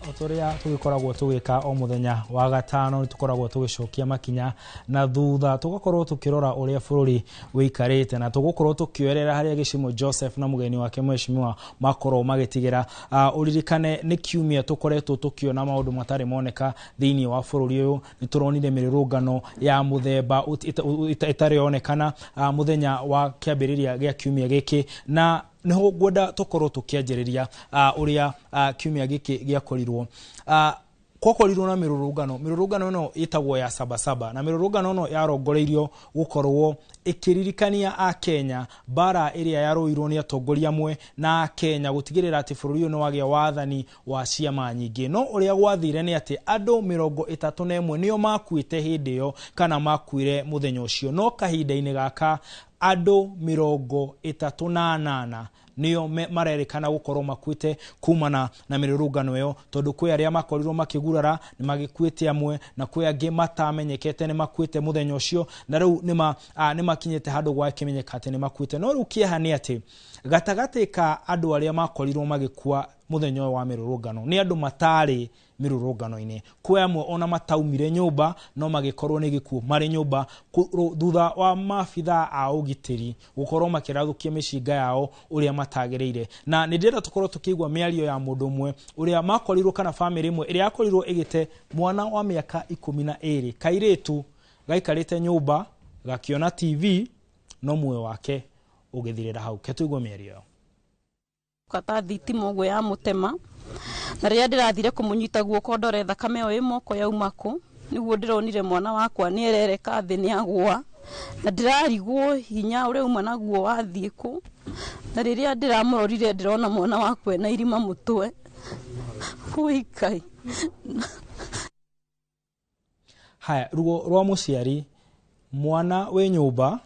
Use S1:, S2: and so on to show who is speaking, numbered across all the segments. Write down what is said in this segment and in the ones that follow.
S1: O ta ũrĩa tũgĩkoragwo tũgĩka o mũthenya wa gatano, nĩ tũkoragwo tũgĩcokia makinya na thutha, tũgakorwo tũkĩrora ũrĩa bũrũri ũikarĩte, na tũgũkorwo tũkĩoerera harĩa Gĩcimo Joseph na mũgeni wake mheshimiwa makorwo magĩtigĩra. Ũririkane nĩ kiumia tũkoretwo tũkĩona maũndũ matarĩ moneka thĩinĩ wa bũrũri ũyũ. Nĩ tũronire mĩrũrũngano ya mũthemba ĩtarĩ yonekana mũthenya wa kĩambĩrĩria gĩa kiumia gĩkĩ, na nĩho ngwenda tũkorwo tũkĩanjĩrĩria ũrĩa kiumia gĩkĩ gĩakorirwo. Gwakorirwo na mĩrũrũngano. Mĩrũrũngano ĩno ĩtagwo ya Sabasaba, na mĩrũrũngano ĩno yarongoreirio gũkorwo ĩkĩririkania Akenya mbara ĩrĩa yarũirwo nĩ atongoria amwe na Akenya gũtigĩrĩra atĩ bũrũri ũyũ nĩ wagĩa wathani wa ciama nyingĩ. No ũrĩa gwathire nĩ atĩ andũ 31 nĩo makuĩte hĩndĩ ĩyo, kana makuire mũthenya ũcio, no kahinda-inĩ gaka andũ 38 nĩo marerĩkana gũkorwo makuĩte kumana na mĩrũrũngano ĩyo, tondũ kwĩ arĩa makorirwo makĩgurara nĩ magĩkuĩte amwe, na kwĩ angĩ matamenyekete nĩ makuĩte mũthenya ũcio, na rĩu nĩ makinyĩte handũ gwakĩmenyeka atĩ nĩ makuĩte. No rĩu kĩeha nĩ atĩ gatagatĩ ka andũ arĩa makorirwo magĩkua mũthenya ũyũ wa mĩrũrũngano nĩ andũ matarĩ mĩrũrũngano-inĩ. Kwĩ amwe ona mataumire nyũmba no magĩkorwo nĩ gĩkuũ marĩ nyũmba thutha wa maabithaa a ũgitĩri gũkorwo makĩrathũkia mĩcinga yao ũrĩa matagĩrĩire. Na nĩ ndĩrenda tũkorwo tũkĩigua mĩario ya mũndũ ũmwe ũrĩa makorirwo, kana bamĩrĩ ĩmwe ĩrĩa yakorirwo ĩgĩte mwana wa mĩaka 12, kairĩtu gaikarĩte nyũmba gakĩona TV, no muoyo wake ũgĩthirĩra hau. Ke tũigue mĩario yao.
S2: Kata thitima ũguo ya mũtema, na rĩrĩa ndĩrathire kũmũnyita guoko ndore thakame ĩyo ĩ moko yauma kũ, nĩguo ndĩronire mwana wakwa nĩ erereka thĩ, nĩ agũa, na ndĩrarigwo hinya ũrĩa uma naguo wathiĩ kũ. Na rĩrĩa ndĩramũrorire ndĩrona mwana wakwa ena irima mũtwe. Ũikai.
S1: Haya, ruo rwa mũciari, mwana wĩ nyũmba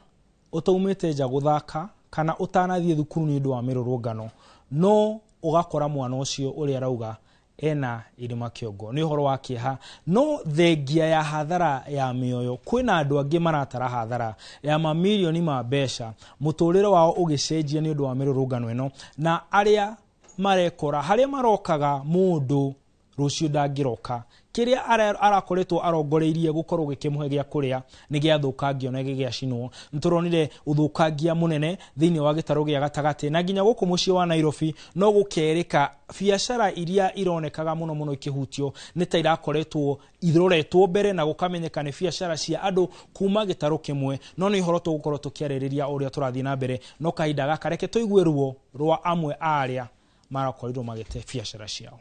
S1: ũtaumĩte nja gũthaka kana ũtanathiĩ thukuru nĩ ũndũ wa mĩrũrũngano, no ũgakora mwana ũcio ũrĩa arauga ena irima kĩongo. Nĩ ũhoro wa kĩeha. No thengia ya hathara ya mĩoyo, kwĩna andũ angĩ maratara hathara ya mamirioni ma mbeca, mũtũrĩre wao ũgĩcenjia nĩ ũndũ wa mĩrũrũngano ĩno, na arĩa marekora harĩa marokaga mũndũ rũciũ ndangĩroka. Kĩrĩa arakoretwo arongoreirie gũkorwo gĩkĩmũhe gĩa kũrĩa nĩ gĩathũkangio na gĩgĩacinwo. Nĩ tũronire ũthũkangia mũnene thĩinĩ wa gĩtarũ gĩa gatagatĩ na nginya gũkũ mũciĩ wa Nairobi, no gũkerĩka biacara iria ironekaga mũno mũno ikĩhutio nĩ ta irakoretwo iroretwo mbere, na gũkamenyeka nĩ biacara cia andũ kuma gĩtarũ kĩmwe. No nĩ ũhoro tũgũkorwo tũkĩarĩrĩria ũrĩa tũrathiĩ na mbere, no kahinda gaka reke tũigue ruo rwa amwe a arĩa marakorirwo magĩte biacara ciao.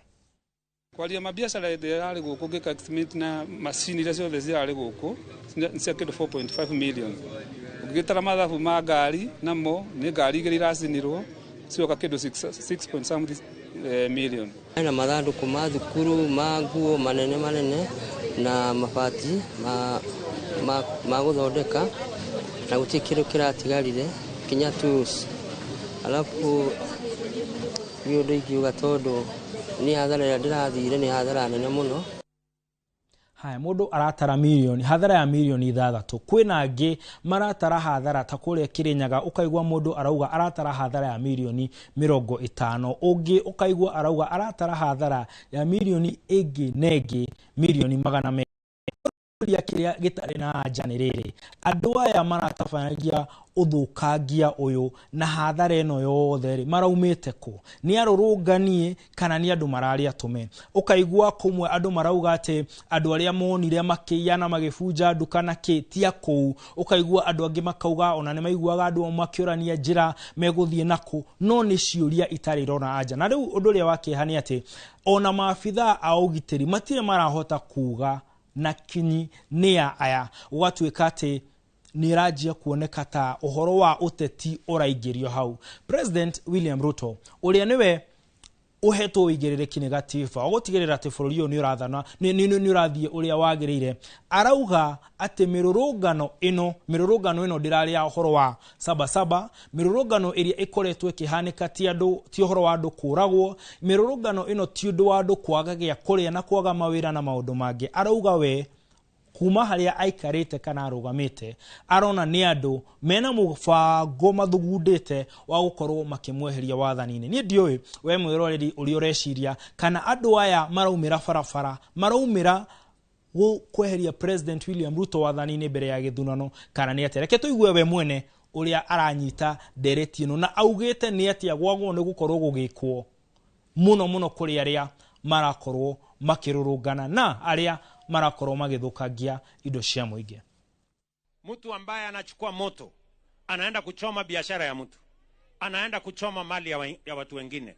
S3: Kwaria mabiacara ĩrĩa yarĩ gũkũ ngĩka estimate na macini iria ciothe cirarĩ gũkũ nĩ cia kĩndũ 4.5 million. Ũngĩgĩtara mathabu ma ngari namo nĩ ngari igĩrĩ iracinirwo cioka kĩndũ six point something million.
S4: Hena mathandũkũ ma thukuru ma nguo manene manene na mabati ma gũthondeka, na gũtirĩ kĩndũ kĩratigarire kinya tools. Alafu nĩ ũndũ ingiuga tondũ nĩ hathara ĩrĩa ndĩrathire nĩ hathara nene mũno.
S1: Haya, mũndũ aratara mirioni, hathara ya mirioni 6. Kwĩna angĩ maratara hathara ta kũrĩa Kĩrĩnyaga, ũkaigua mũndũ arauga aratara hathara ya mirioni 50, ũngĩ ũkaigua arauga aratara hathara ya mirioni ĩngĩ na ĩngĩ mirioni magana merĩ. Kĩrĩa gĩtarĩ na anja nĩ rĩrĩ, andũ aya maratabanagia ũthũkangia ũyũ na hathara ĩno yothe rĩ, maraumĩte kũ? Nĩ arũrũnganie kana nĩ andũ mararĩ atũme? Ũkaigua kũmwe andũ marauga atĩ andũ arĩa monire makĩiya na magĩbunja nduka na kĩ ti a kũu. Ũkaigua andũ angĩ makauga ona nĩ maiguaga andũ makĩũrania njĩra megũthiĩ nakũ, no nĩ ciũria itarĩ irona anja. Na rĩu ũndũ ũrĩa wa kĩeha nĩ atĩ ona maabithaa a ũgitĩri matirĩ marahota kuga na kinyi nĩ a aya, gũgatuĩka atĩ nĩ ĩranjia kuoneka ta ũhoro wa ũteti ũraingĩrio hau. President William Ruto ũrĩa nĩwe ũhetwo ũigĩrĩrĩki nĩ gatiba ũgũtigĩrĩra atĩ bũrũri ũyũ nĩ ũrathana, nĩ ũrathiĩ ũrĩa wagĩrĩire, arauga atĩ mĩrũrũngano ĩno ndĩrarĩ ya ũhoro wa Sabasaba, mĩrũrũngano ĩrĩa ĩkoretwo ĩkĩhanĩka ti andũ, ti ũhoro wa andũ kũragwo, mĩrũrũngano ĩno ti ũndũ wa andũ kwaga gĩa kũrĩa na kwaga mawĩra na maũndũ mangĩ. Arauga we Kuma harĩa aikarĩte kana arũgamĩte, arona nĩ andũ mena mũbango mathugundĩte wa gũkorwo makĩmweheria wathani-inĩ. Niĩ ndiũĩ we mwĩroreri ũrĩa ũreciria, kana andũ aya maraumĩra barabara maraumĩra kweheria President William Ruto wathani-inĩ mbere ya gĩthurano kana nĩ atĩa. Reke tũigue we mwene ũrĩa aranyita ndereti ĩno na augĩte nĩ atĩa gwagwo nĩ gũkorwo gũgĩkwo mũno mũno kũrĩ arĩa marakorwo makĩrũrũngana na arĩa marakorwo magĩthũkangia indo cia mũingĩ.
S5: Mtu ambaye anachukua moto anaenda kuchoma biashara ya mtu, anaenda kuchoma mali ya watu wengine,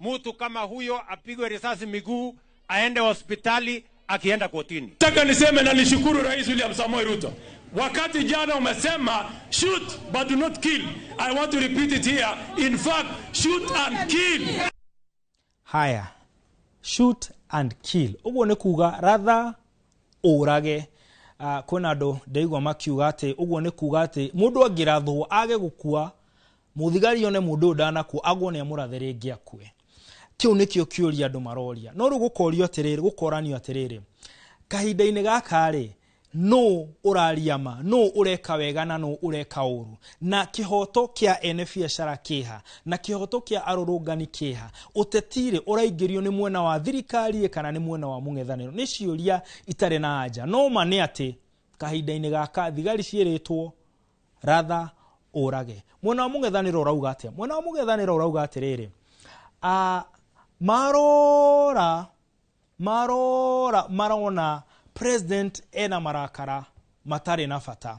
S5: mtu kama huyo apigwe risasi miguu, aende hospitali akienda kotini.
S6: Nataka niseme na nishukuru Rais William Samoei Ruto. Wakati jana umesema shoot but do not kill. I want to repeat it here. In fact, shoot and kill.
S1: Haya, shoot and kill. Ũguo nĩ kuga ratha ũrage. Kwĩna andũ ndaigua makiuga atĩ ũguo nĩ kuga atĩ mũndũ angĩrathwo age gũkua, mũthigari one mũndũ ũyũ ndanakua, agwo nĩ amũrathe rĩngĩ akue. Kĩu nĩkĩo kĩũria andũ maroria. No rĩu gũkorio atĩrĩrĩ, gũkoranio atĩrĩrĩ, kahinda-inĩ gaka rĩ, nũ ũraria ma, nũ ũreka wega na nũ ũreka ũru, na kĩhoto kĩa ene biacara kĩha, na kĩhoto kĩa arũrũngani kĩha, ũteti-rĩ ũraingĩrio nĩ mwena wa thirikari kana nĩ mwena wa mũng'ethanĩro? Nĩ ciũria itarĩ na anja. No ma nĩ atĩ kahinda-inĩ gaka thigari ciĩrĩtwo ratha ũrage. Mwena wa mũng'ethanĩro ũrauga atĩa? Mwena wa mũng'ethanĩro ũrauga atĩrĩrĩ, marora marona president ena marakara matarĩ na bata,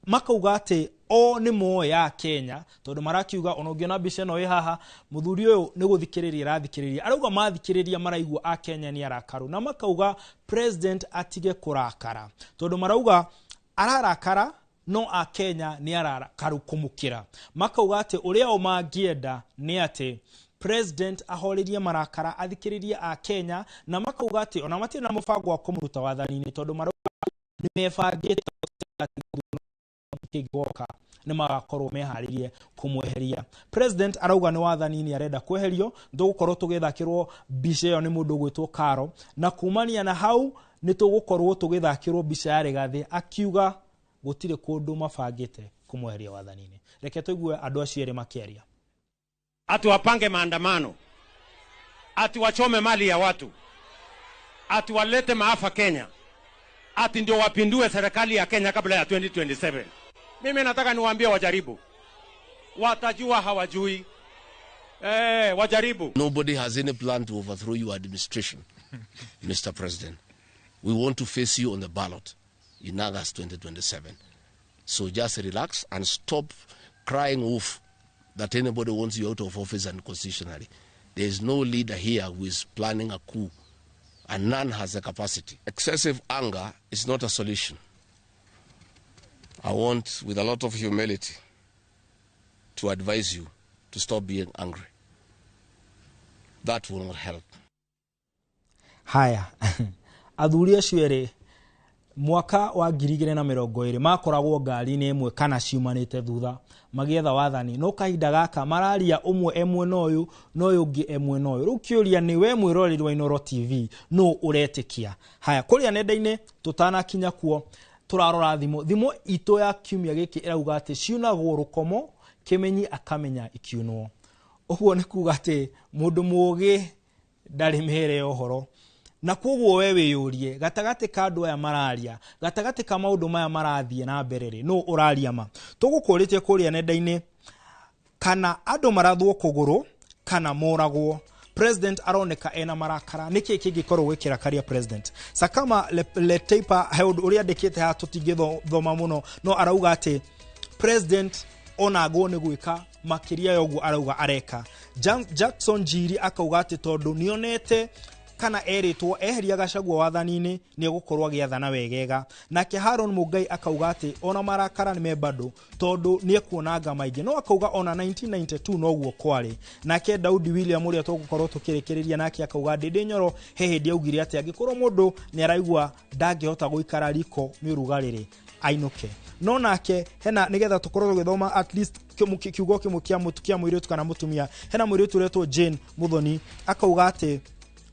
S1: makauga atĩ o nĩ moĩ ya Kenya, tondũ marakiuga ona ũngĩona mbica ĩno ĩ haha, mũthuri ũyũ nĩ gũthikĩrĩria arathikĩrĩria, arauga mathikĩrĩria maraigua a Kenya nĩ arakaru, na makauga president atige kũrakara, tondũ marauga ararakara no a Kenya nĩ arakaru kũmũkĩra. Makauga atĩ ũrĩa o mangĩenda nĩ atĩ president ahorerie marakara, athikĩrĩrie a Kenya, na makauga atĩ ona matirĩ na mũbango wa kũmũruta wathani-inĩ, tondũ marauga nĩ mebangĩte kĩngĩgoka nĩ magakorwo meharĩirie kũmweheria. President arauga nĩ wathani-inĩ arenda kweherio. Tũgũkorwo tũgĩthakĩrwo mbica ĩyo nĩ mũndũ ũgwĩtwo Karo, na kumania na hau nĩ tũgũkorwo tũgĩthakĩrwo mbica ya Rigathĩ akiuga gũtirĩ kũndũ mabangĩte kũmweheria wathani-inĩ. Reke tũigue andũ acio erĩ makĩaria.
S5: Ati wapange maandamano, ati wachome mali ya watu, ati walete maafa Kenya, ati ndio wapindue serikali ya Kenya kabla ya 2027. Mimi nataka niwaambie wajaribu, watajua hawajui. Wajaribu.
S7: Nobody has any plan to overthrow your administration, Mr. President. We want to face you on the ballot in August 2027. So just relax and stop crying wolf that anybody wants you out of office unconstitutionally. There is no leader here who is planning a coup, and none has the capacity. Excessive anger is not a solution. I want, with a lot of humility, to advise you to stop being angry. That will not help.
S1: Haya, athuri acio erĩ mwaka wa 2020 makoragwo ngari-inĩ ĩmwe kana ciumanĩte thutha magĩetha wathani, no kahinda gaka mararia ũmwe e mwena ũyũ na ũyũ ũngĩ e mwena ũyũ. Rĩu kĩũria nĩ we mwĩroreri wa Inooro TV, nũ ũretĩkia? Haya, kũrĩa nenda-inĩ tũtanakinya kuo tũrarora thimũ. Thimũ itũ ya kiumia gĩkĩ ĩrauga atĩ ciunagwo rũkomo kĩmenyi akamenya ikiunwo. Ũguo nĩ kuga atĩ mũndũ mũũgĩ ndarĩ mĩhere ya ũhoro. Na koguo we wĩyũrie gatagatĩ ka andũ aya mararia, gatagatĩ ka maũndũ maya marathiĩ na mbere rĩ, nũ ũraria ma? Tũgũkũrĩtie kũrĩa nenda-inĩ kana andũ marathwo kũgũrũ kana moragwo. President aroneka ena marakara, nĩkĩ kĩngĩkorwo gĩkĩrakaria president? Sakama Leteipa he ũndũ ũrĩa andĩkĩte haha tũtingĩthoma mũno, no arauga atĩ president onagwo nĩ gwĩka makĩria ya ũguo arauga areka. Jackson Njiri akauga atĩ tondũ nĩonete kana erĩtwo eheria Gachagua wathani-inĩ nĩ egũkorwo agĩathana wegega. Nake Haron Mũngai akauga atĩ ona marakara nĩ me bado tondũ nĩ ekuonanga maingĩ, no akauga ona 1992 noguo kwarĩ. Nake Daudi William ũrĩa tũgũkorwo tũkĩrĩkĩrĩria nake akauga Ndĩndĩ Nyoro he hĩndĩ augire atĩ angĩkorwo mũndũ nĩ araigua ndangĩhota gũikara riko nĩ ũrugarĩ ainũke. No nake hena nĩgetha tũkorwo tũgĩthoma at least kiugo kĩmwe kĩa mũirĩtu kana mũtumia, hena mũirĩtu ũretwo Jane Muthoni akauga atĩ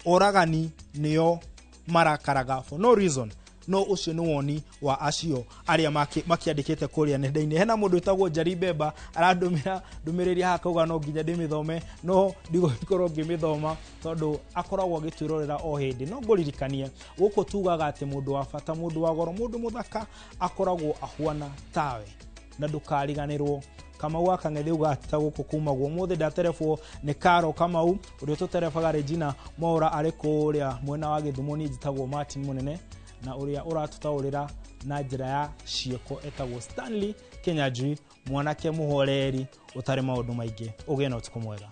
S1: oragani nĩo marakaraga for no reason. No ũcio nĩ woni wa acio arĩa makĩandĩkĩte kũrĩa nenda-inĩ. Hena mũndũ wĩtagwo Njari Mbemba arandũmĩra ndũmĩrĩri haha akauga no nginya ndĩmĩthome, no ndigũkorwo ngĩmĩthoma tondũ akoragwo agĩtwĩrorera o hĩndĩ. No ngũririkanie gũkũ tugaga atĩ mũndũ wa bata, mũndũ wa goro, mũndũ mũthaka akoragwo ahuana tawe, na ndũkariganĩrwo Kamau wa Kang'ethe ugaga ta gũkũ kumagwo ũmũthĩ. Ndaterebwo nĩ Karo Kamau, ũrĩa ũtũterebaga Regina Mwaũra arĩ kũrĩa mwena wa Gĩthumo. Niĩ njĩtagwo Martin Mũnene, na ũrĩa ũratũtaũrĩra na njĩra ya ciĩko etagwo Stanley Kinyanjui, mwanake mũhoreri ũtarĩ maũndũ maingĩ. Ũgĩe na ũtukũ mwega.